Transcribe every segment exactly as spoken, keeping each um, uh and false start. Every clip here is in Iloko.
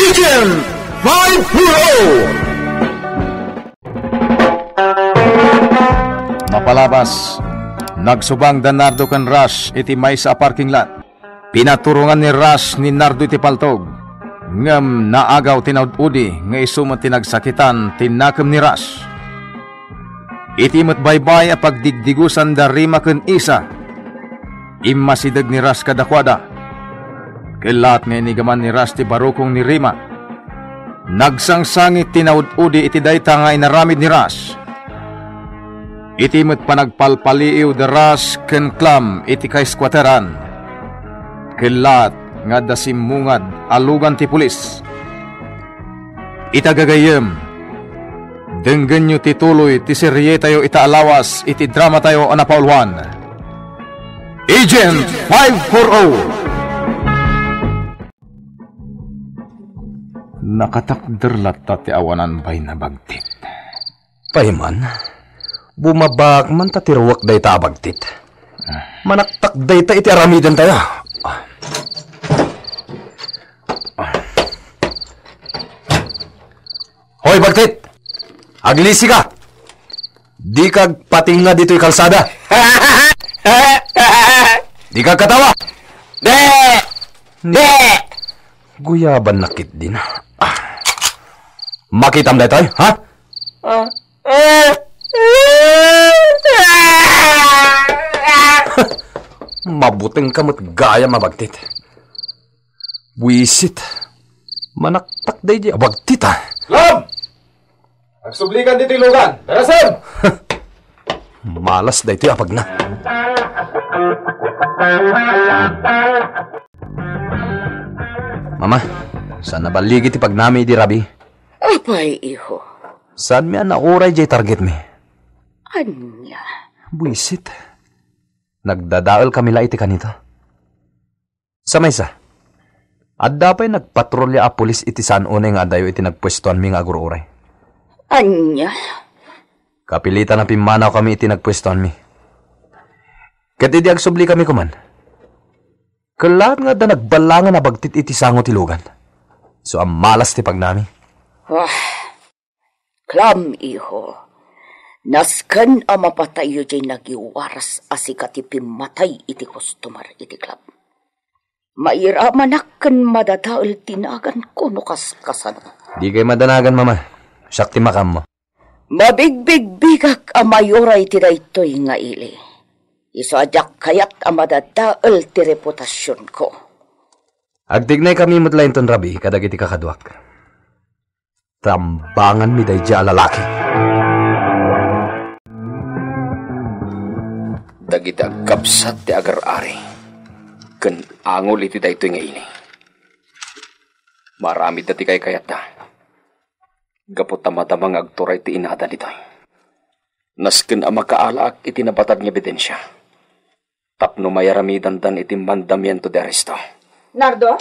Agent five four oh. Mapalabas, nagsubang da Nardo ken Rush iti maysa a parking lot. Pinaturongan ni Rush ni Nardo iti paltog, ngem naagaw ti naud-udi nga isu met ti nagsakitan ti nakem ni Rush. Iti met baybay a pagdigdigusan da Rima ken Isa, immasideg ni Rush kadakuada. Kellaat nga inigaman ni Rush ti barukong ni Rima. Nagsangsangit ti naud-udi iti dayta nga inaramid ni Rush. Iti met panagpalpaliiw da Rush ken Clam iti kaiskuateran, kellaat nga adda simmungad a lugan ti pulis. Ita gagayyem, denggenyo ti tuloy ti serietayo ita a lawas iti dramatayo a napauluan, Agent five four oh. Nakatakder latta ti awanan bay na bagtit. Payman, bumabak man ta ti ruwak dayta a bagtit. Manaktak dayta iti aramidentayo. Hoy, bagtit! Aglisika! Dika agpatinga ditoy kalsada! Dika agkatawa! Di! Di! Guyabanna ketdin. Ah. Makitam daytoy, ha? Ah. Mabutengka met gayam a bagtit. Buisit. Manaktak daydi a bagtit, ah. Lom! Agsublikan ditoy lugan. Darasem! Malas daytoy apagna. Mama, saan a balligi ti pagnami idi rabii? Apay, iho? Saanmi a nauray jay targetmi? Ania? Buisit. Nagdadael kami la iti kanito. Sa maysa, adda pay nagpatrolya a pulis iti saan unay nga adayo iti nagpuestoanmi nga agur-uray. Ania? Kapilitan a pimmanawkami iti nagpuestoanmi. Ket idi agsublikami koman, kellaat nga adda nagballangan a bagtit iti sango ti lugan. Isu a malas ti pagnami. Wah, Clam, iho, nasken a mapatayyo jay nagiwaras a sika ti pimmatay iti customer iti club. Mairamanak ken madadael ti naganko no kaskasano. Dikay madanagan, Mama. Siak ti makaammo. Mabigbigbigak a mayuray ti daytoy nga ili. Isu a diak kayat a madadael ti reputasionko. Agtignay kami met laenton rabii kadagiti kakaduak. Tambanganmi daydiay a lalaki. Dagiti agkabsat ti agar-ari ken angol iti daytoy nga ili. Maaramidda ti kaykayatda. Gapu ta madama nga agturay ti inada ditoy. Nasken a makaalaak iti nabatad nga ebidensia. Tapno mairamidandan iti mandamiento de arresto. Nardo?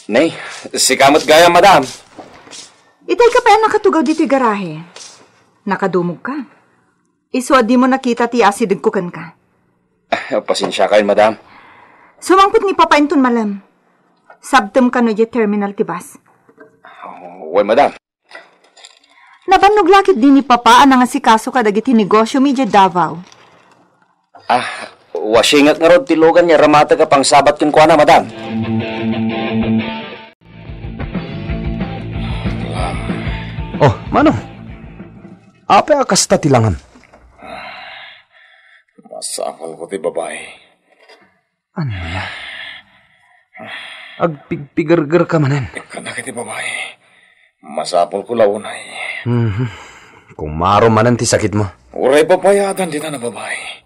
Nay, sika met gayam, madam. Itay ka pay a nakatugaw ditoy garahe. Nakadumog ka. Isu a dimo nakita ti asidegko kenka. Pasensiakayon, madam. Sumangpet ni Papa inton malem. Sabtem kano idiay terminal ti bus. Wen, madam. Nabannog la ketdi ni Papa a nangasikaso kadagiti negosyomi idiay Davao. Ah, wasingek ngarud ti lugan nga iramatek a pangsabat kenkuana, madam. Oh, Manong. Apay a kasta ti langam? Masapulko ti babai. Ania? Agpigpigerger ka manen. Ikkanak iti babai. Masapulko la unay. Mhm. Kumaro manen ti sakitmo. Uray babayadan dita a babai.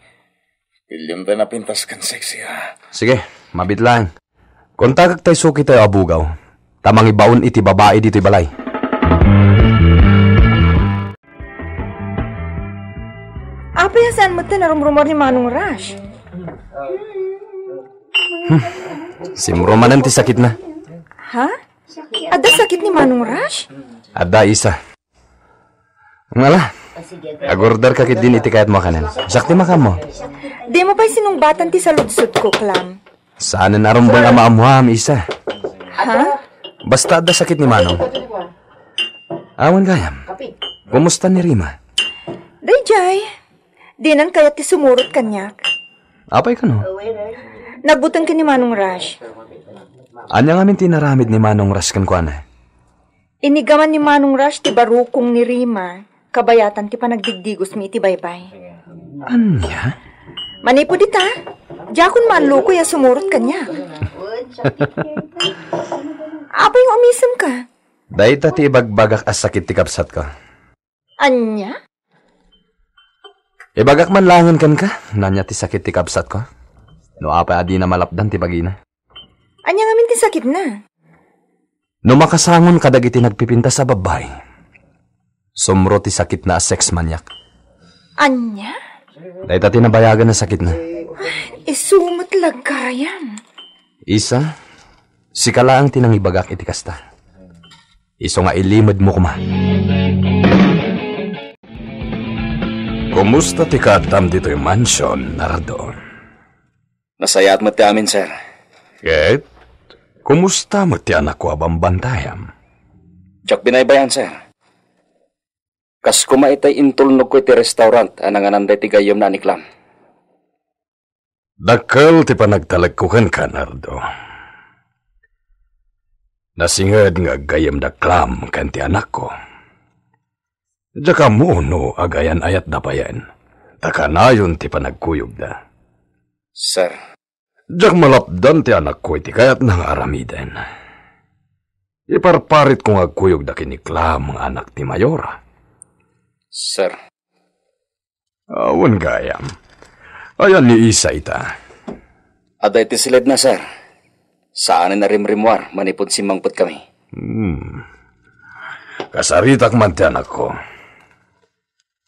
Piliem tay napintas ken sexy, ah. Sige, mabit laeng. Kontakek tay suki tayo a bugaw, ta mangibaon iti babai ditoy balay. Apay a saan met ti narumrumor ni Manong Rush? Hmm. Simro manen ti sakitna. Ha? Adda sakit ni Manong Rush? Adda, Isa. Ngala, agorder ka ketdin iti kayatmo a kanen. Siak ti makaammo. Dimo pay sinungbatan ti saludsodko, Clam. Saanen a rumbeng a maammoam, Isa. Ha? Basta adda sakit ni Manong. Awan gayam. Kumusta ni Rima? Daydiay, dinan kayat ti sumurot kaniak. Apay kano? Nagbuteng ken ni Manong Rush. Ania ngamin ti inaramid ni Manong Rush kenkuana? Inigaman ni Manong Rush ti barukong ni Rima, kabayatan ti panagdigdigosmi iti baybay. Ania? Manipud ita, diakon maallukoy a sumurot kaniak. Apay nga umisemka? Dayta ti ibagbagak a sakit ti kabsatko. Ania? Ibagak man laengen kenka, no ania ti sakit ti kabsatko. No apay a dina malapdan ti bagina. Ania ngamin ti sakitna? No makasangon kadagiti nagpipintas a babbai, sumro ti sakitna a sex maniac. Ania? Dayta ti nabayagan a sakitna. Isu met la gayam. Isa, sika laeng ti nangibagak iti kasta. Isu nga ilimedmo koma. Kumusta ti kaadtam ditoy mansion, Nardo? Nasayaat met ti amin, sir. Ket, kumusta met ti anakko a bambantayam? Diak binaybay-an, sir. Kas koma itay intulnogko iti restaurant a nanganan daytoy gayyemna a ni Clam. Dakkel ti panagtalekko kenka, Nardo. Nasinged nga aggayyemda Clam ken ti anakko. Diak ammo no agayan-ayatda payen, ta kanayon ti panagkuyogda. Sir. Diak malapdan ti anakko iti kayatna nga aramiden. Iparparitko nga agkuyogda ken ni Clam nga anak ti Mayora. Sir. Awan gayam. Ayan ni Isa ita? Adda iti siledna, sir. Saanen a rimrimmuar manipud simmangpetkami. Hmm. Kasaritak man ti anakko.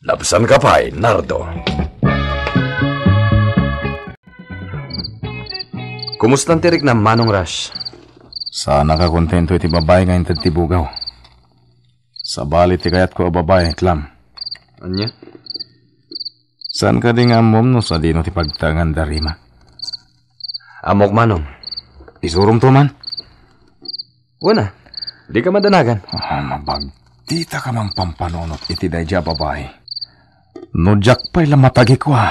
Napsanka pay, Nardo. Kumusta ti riknam, Manong Rush? Saan a kakontento iti babai nga inted ti bugaw. Sabali ti kayatko a babai, Clam. Ania? Saan kadi nga ammom no sadino ti pagtaengan da Rima? Ammok, Manong. Isuromto man? Wen a, dika madanagan. Ah, mabagtita ka man pampanunot iti daydiay a babai. No diak pay la matagikua,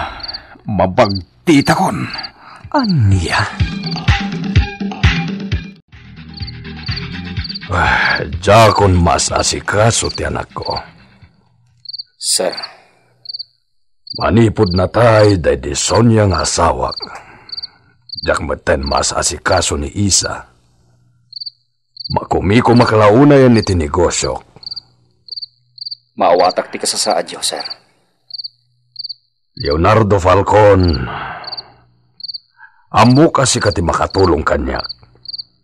mabagtitakon. Ania? Ah, diakon maas-asikaso ti anakko. Sir. Manipud natay daydi Sonia nga asawak, diak metten maas-asikaso ni Isa. Makumikumak la unayen iti negosiok. Maawatak ti kasasaadyo, sir. Leonardo Falcon, ammok a sika ti makatulong kaniak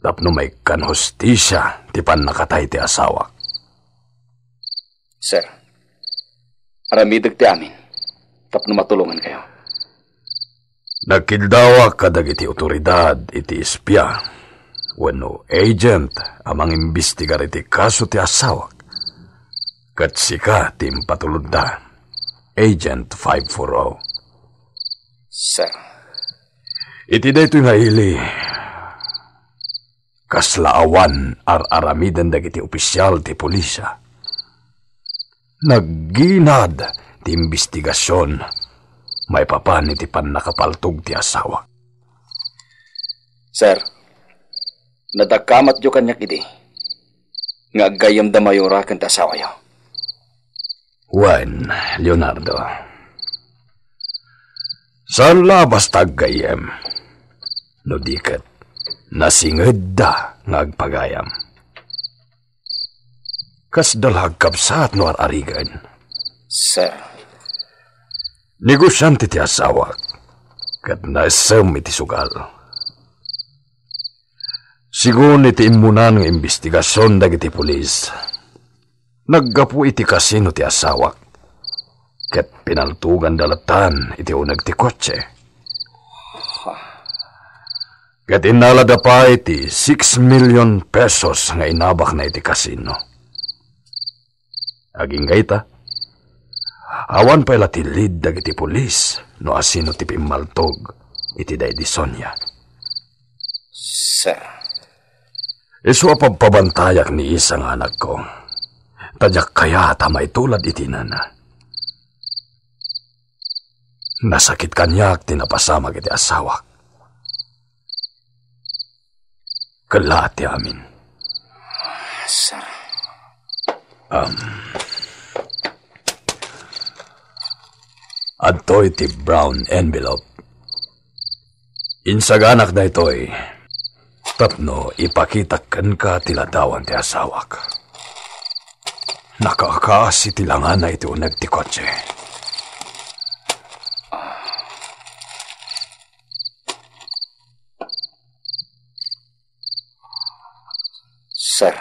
tapno maikkan hustisia ti pannakatay ti asawak. Sir, aramidek ti amin tapno matulongankayo. Nagkiddawak kadagiti otoridad iti espia wenno agent a mangimbestigar iti kaso ti asawak. Ket sika ti impatulodda, Agent five four oh. Sir. Iti daytoy nga ili, kasla awan ar-aramiden dagiti opisial ti pulisya. Nagginad ti imbestigasion maipapan iti pannakapaltog ti asawak. Sir, nadakamatyo kaniak idi nga aggayyemda Mayora ken ti asawayo. Wen, Leonardo, saan la a basta aggayyem, no di ket nasingedda nga agpagayam. Kasda la agkabsat no ar-arigen. Sir. Negosiante ti asawak, ket naessem iti sugal. Sigun iti immunan nga imbestigasion dagiti pulis, naggapu iti kasino ti asawak, ket pinaltoganda latan iti uneg ti kotse. Ket innalada pay ti six million pesos nga inabakna iti kasino. Agingga ita, awan pay la ti lead dagiti pulis no asino ti pimmaltog iti daydi Sonia. Sir. Isu a pabpabantayak ni Isa nga anakko, ta diak kayat a maitulad iti inana. Nasakit kaniak ti napasamak iti asawak. Kella ti amin. Sir. Um, adtoy ti brown envelope. Insaganak daytoy tapno ipakitak kenka ti ladawan ti asawak. Nakakaasi ti langana iti uneg ti kotse. Sir,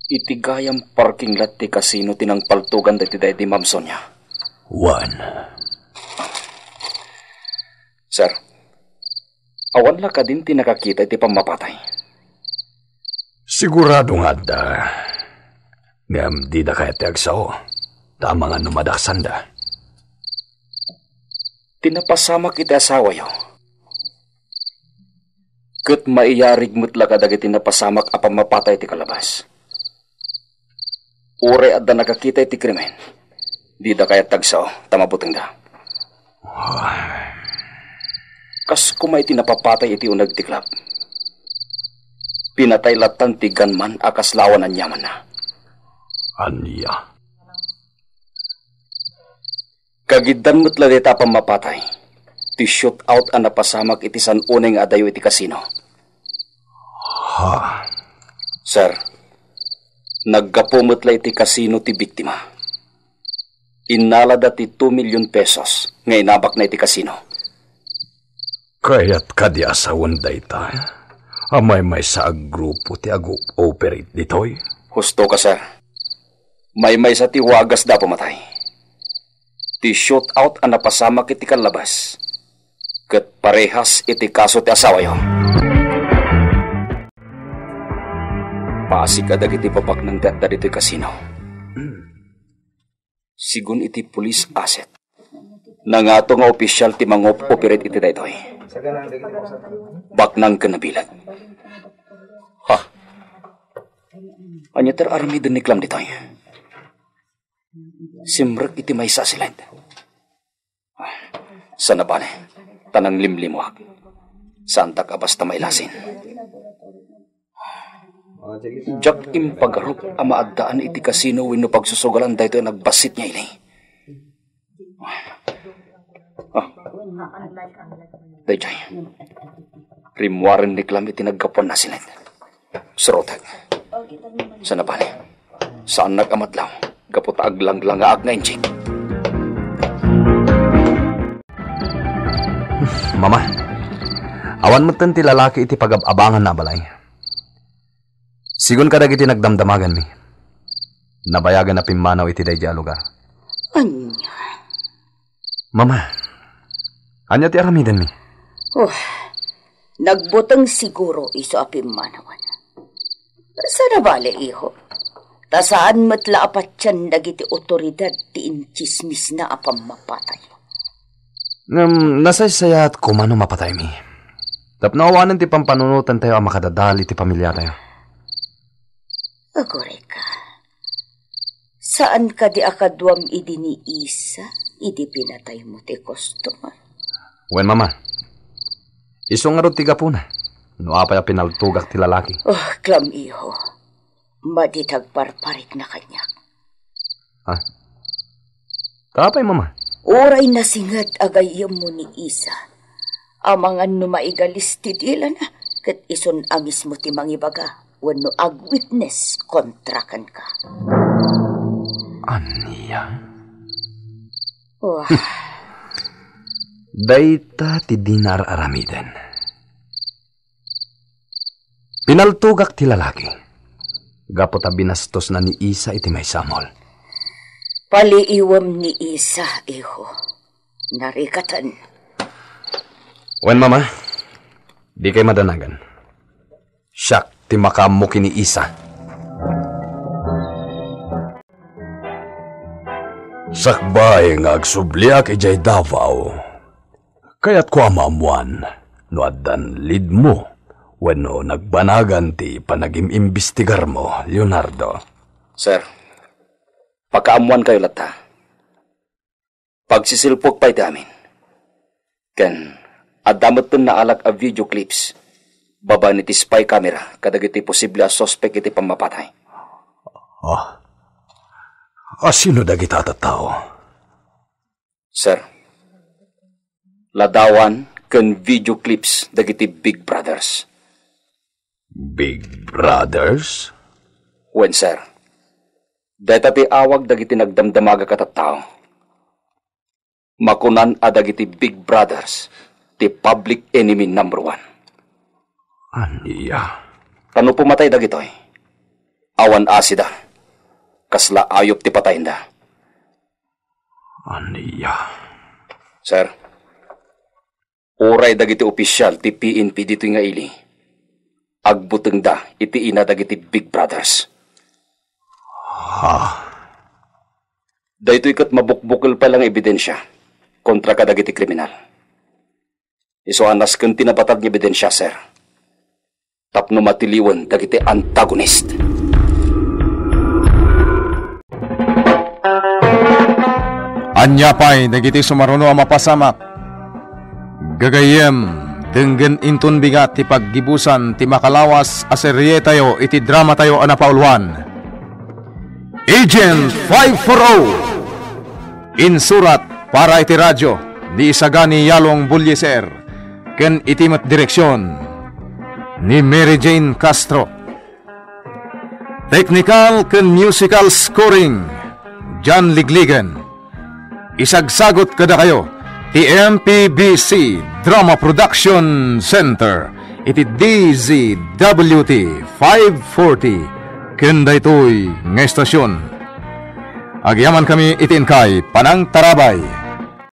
iti gayam parking lot ti kasino ti nangpaltugan daytoy daydi Ma'am Sonia. Wen. Sir, awan la kadin ti nakakita iti pammapatay? Sigurado nga adda. Ngem dida kayat ti agsao, ta amangan no madaksanda. Ti napasamak iti asawayo, ket maiyarig met la kadagiti napasamak a pammapatay ti kalabas. Uray adda nakakita iti krimen, dida kayat ti agsao ta mabutengda. Kas koma iti napapatay iti uneg ti club. Pinatay lattan ti gunman a kasla awan aniamanna. Ania? Kagiddan met la dayta a pammapatay ti shootout a napasamak iti san-unay nga adayo iti kasino. Ha? Sir, naggapu met la iti kasino ti biktima. Innalada ti two million pesos nga inabakna iti kasino. Kayat kadi a sawen dayta a maymaysa a grupo ti ag-operate ditoy? Husto ka, sir. Maymaysa ti wagas da a pamatay. Ti shootout a napasamak iti kallabas ket parehas iti kaso ti asawayo. Paasika dagiti babaknang ti adda ditoy kasino. Sigun iti police asset, nangato nga opisyal ti mangop-operate iti daytoy. Baknang ken nabileg. Ha? Ania ti ar-aramiden ni Clam ditoy? Simrek iti maysa a siled. Sanabali, ta nanglimlimuak. Saantak a basta mailasin. Diak impagarup a maaddaan iti kasino wenno pagsusugalan daytoy a nagbassit nga ili. Ah. Daydiay. Rimmuaren ni Clam iti naggapuan a siled. Surotek. Sanabali, saannak a madlaw gapu ta aglanglangaak nga injik. Mama, awan metten ti lalaki iti pagab-abanganna a balay. Sigun kadagiti nagdamdamaganmi, nabayagan a pimmanaw iti daydiay a lugar. Ania? Mama, ania ti aramidenmi? Oh, nagbuteng siguro isu a pimmanawan. Sanabali, iho. Ta saan met la a patien dagiti otoridad ti intsismisna a pammapatay. Ngem nasaysayat koma no mapataymi. Tapno awanen ti pampanunotantayo a makadadal iti pamiliatayo. Agurayka. Saan kadi a kaduam idi ni Isa idi pinataymo ti customer? Wen, Mama. Isu ngarud ti gapuna no apay a pinaltugak ti lalaki. Oh, Clam, iho. Madi ti agparparikna kaniak. Ha? Ta apay, Mama? Uray nasinget a gayyemmo ni Isa, amangan no maigalis ti dilana, ket isun a mismo ti mangibaga wenno agwitnes kontra kenka. Ania? Wah. Dayta ti dina ar-aramiden. Pinaltugak ti lalaki gapu ta binastosna ni Isa iti maysa a mall. Paliiwem ni Isa, iho. Narikaten. Wen, Mama, dikay madanagan. Siak ti makaammo ken ni Isa. Sakbay nga agsubliak idiay Davao, kayatko a maammoan no addan leadmo wenno nagbanagan ti panagim-imbestigarmo, Leonardo? Sir, pakaammoankayo latta. Pagsisilpok pay ti amin. Ken adda metten naalag a video clips babaen iti spy camera kadagiti posible a suspek iti pammapatay. Ah, asino dagita a tattao? Sir, ladawan ken video clips dagiti Big Brothers. Big Brothers? Wen, sir. Dayta ti awag dagiti nagdamdamagak a tattao. Makunan a dagiti Big Brothers ti public enemy number one. Ania? Ta no pumatay dagitoy, awan asida. Kasla ayup ti patayenda. Ania? Sir, uray dagiti opisial ti P N P ditoy nga ili, agbutengda iti ina dagiti Big Brothers. Ha? Daytoy ket mabukbukel pay la nga ebidensia kontra kadagiti kriminal. Isu a nasken ti nabatag nga ebidensia, sir, tapno matiliwen dagiti antagonist. Ania pay dagiti sumaruno a mapasamak? Gagayyem, denggen inton bigat ti paggibusan ti makalawas a serietayo iti dramatayo a napauluan, Agent five four oh. Insurat para iti radio ni Isagani Yalong Bullieser ken iti met direksion ni Mary Jane Castro. Technical ken musical scoring, John Ligligan. Isagsagot kadakayo ti M P B C Drama Production Center iti D Z W T five forty ken daytoy nga estasion. Agyamankami iti inkay panangtarabay.